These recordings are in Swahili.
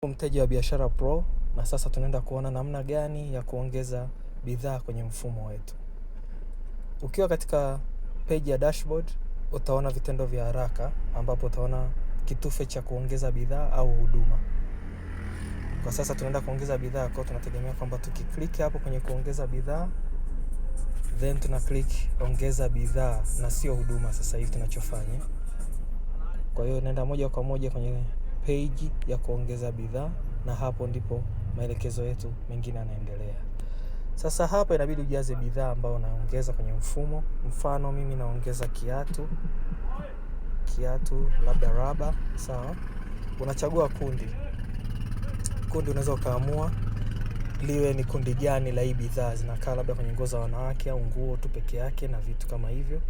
Mteja wa Biashara Pro, na sasa tunaenda kuona namna gani ya kuongeza bidhaa kwenye mfumo wetu. Ukiwa katika page ya dashboard utaona vitendo vya haraka ambapo utaona kitufe cha kuongeza bidhaa au huduma. Kwa sasa tunaenda kuongeza bidhaa, kwa tunategemea kwamba tukiclick hapo kwenye kuongeza bidhaa then tuna click ongeza bidhaa na sio huduma sasa hivi tunachofanya. Kwa hiyo naenda moja kwa moja kwenye page ya kuongeza bidhaa na hapo ndipo maelekezo yetu mengine yanaendelea. Sasa hapa inabidi ujaze bidhaa ambayo unaongeza kwenye mfumo. Mfano mimi naongeza kiatu, kiatu labda raba, sawa. Unachagua kundi. Kundi unaweza ukaamua liwe ni kundi gani la hii bidhaa, zinakaa labda kwenye nguo za wanawake au nguo tu peke yake na vitu kama hivyo.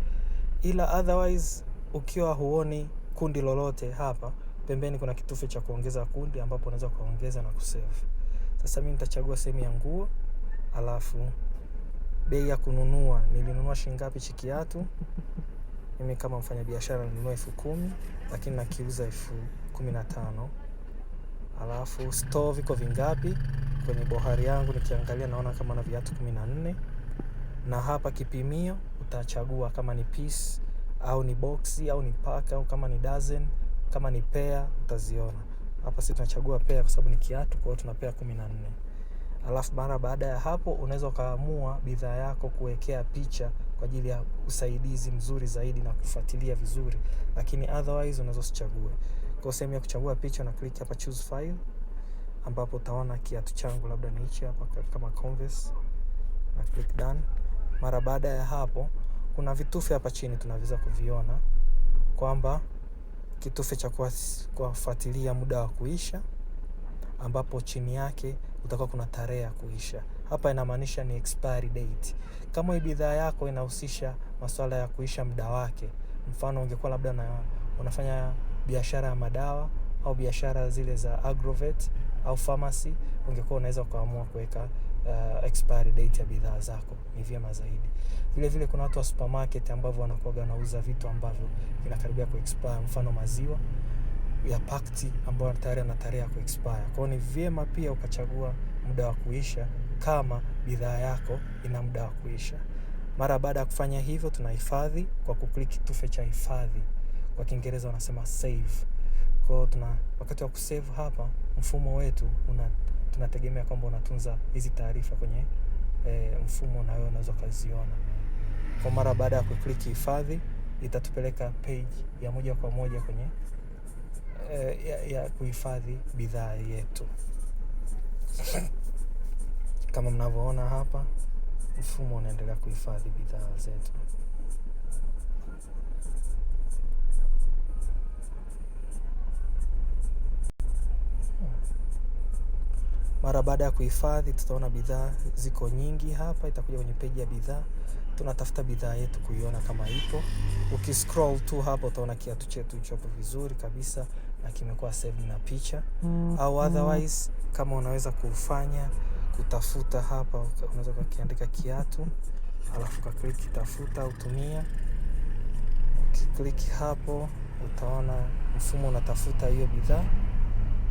Ila otherwise ukiwa huoni kundi lolote hapa pembeni kuna kitufe cha kuongeza kundi ambapo unaweza kuongeza na kusave. Sasa mimi nitachagua sehemu ya nguo, alafu bei ya kununua, nilinunua shilingi ngapi hichi kiatu? Mimi kama mfanyabiashara nilinunua 10,000 lakini nakiuza 15,000. Alafu store viko vingapi? Kwenye bohari yangu nikiangalia naona kama na viatu 14. Na hapa kipimio utachagua kama ni piece au ni box au ni pack au kama ni dozen, kama ni pair utaziona. Hapa sisi tunachagua pair kwa sababu ni kiatu, kwa hiyo tuna pair 14. Alafu mara baada ya hapo unaweza ukaamua bidhaa yako kuwekea picha kwa ajili ya usaidizi mzuri zaidi na kufuatilia vizuri, lakini otherwise unaweza usichague. Kwa sehemu ya kuchagua picha na click hapa choose file, ambapo utaona kiatu changu labda ni hichi hapa kama Converse, na click done. Mara baada ya hapo kuna vitufe hapa chini tunaweza kuviona kwamba kitufe cha kufuatilia muda wa kuisha, ambapo chini yake utakuwa kuna tarehe ya kuisha. Hapa inamaanisha ni expiry date. Kama hii bidhaa yako inahusisha masuala ya kuisha muda wake, mfano ungekuwa labda unafanya biashara ya madawa au biashara zile za agrovet au pharmacy, ungekuwa unaweza ukaamua kuweka expiry date ya bidhaa zako, ni vyema zaidi. Vile vile kuna watu wa supermarket ambao wanakuwa wanauza vitu ambavyo vinakaribia kuexpire, mfano maziwa ya pakti ambayo tayari yana tarehe ya kuexpire. Kwa hiyo ni vyema pia ukachagua muda wa kuisha kama bidhaa yako ina muda wa kuisha. Mara baada ya kufanya hivyo tunahifadhi kwa kuclick kitufe cha hifadhi. Kwa Kiingereza wanasema save. Kwa hiyo tuna wakati wa kusave hapa mfumo wetu tunategemea kwamba unatunza hizi taarifa kwenye mfumo na wewe unaweza ukaziona. Kwa mara baada ya kuclick hifadhi itatupeleka page ya moja kwa moja kwenye ya kuhifadhi bidhaa yetu. Kama mnavyoona hapa, mfumo unaendelea kuhifadhi bidhaa zetu. Mara baada ya kuhifadhi tutaona bidhaa ziko nyingi hapa, itakuja kwenye page ya bidhaa. Tunatafuta bidhaa yetu kuiona kama ipo. Ukiscroll tu hapo utaona kiatu chetu hicho vizuri kabisa na kimekuwa saved na picha. Au otherwise kama unaweza kufanya kutafuta hapa, unaweza ukakiandika kiatu alafu ukaklik tafuta au tumia. Ukiklik hapo utaona mfumo unatafuta hiyo bidhaa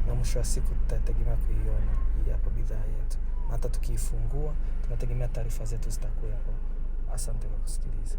na mwisho wa siku tutategemea kuiona hii hapa bidhaa yetu, na hata tukiifungua tunategemea taarifa zetu zitakuwepo. Asante kwa kusikiliza.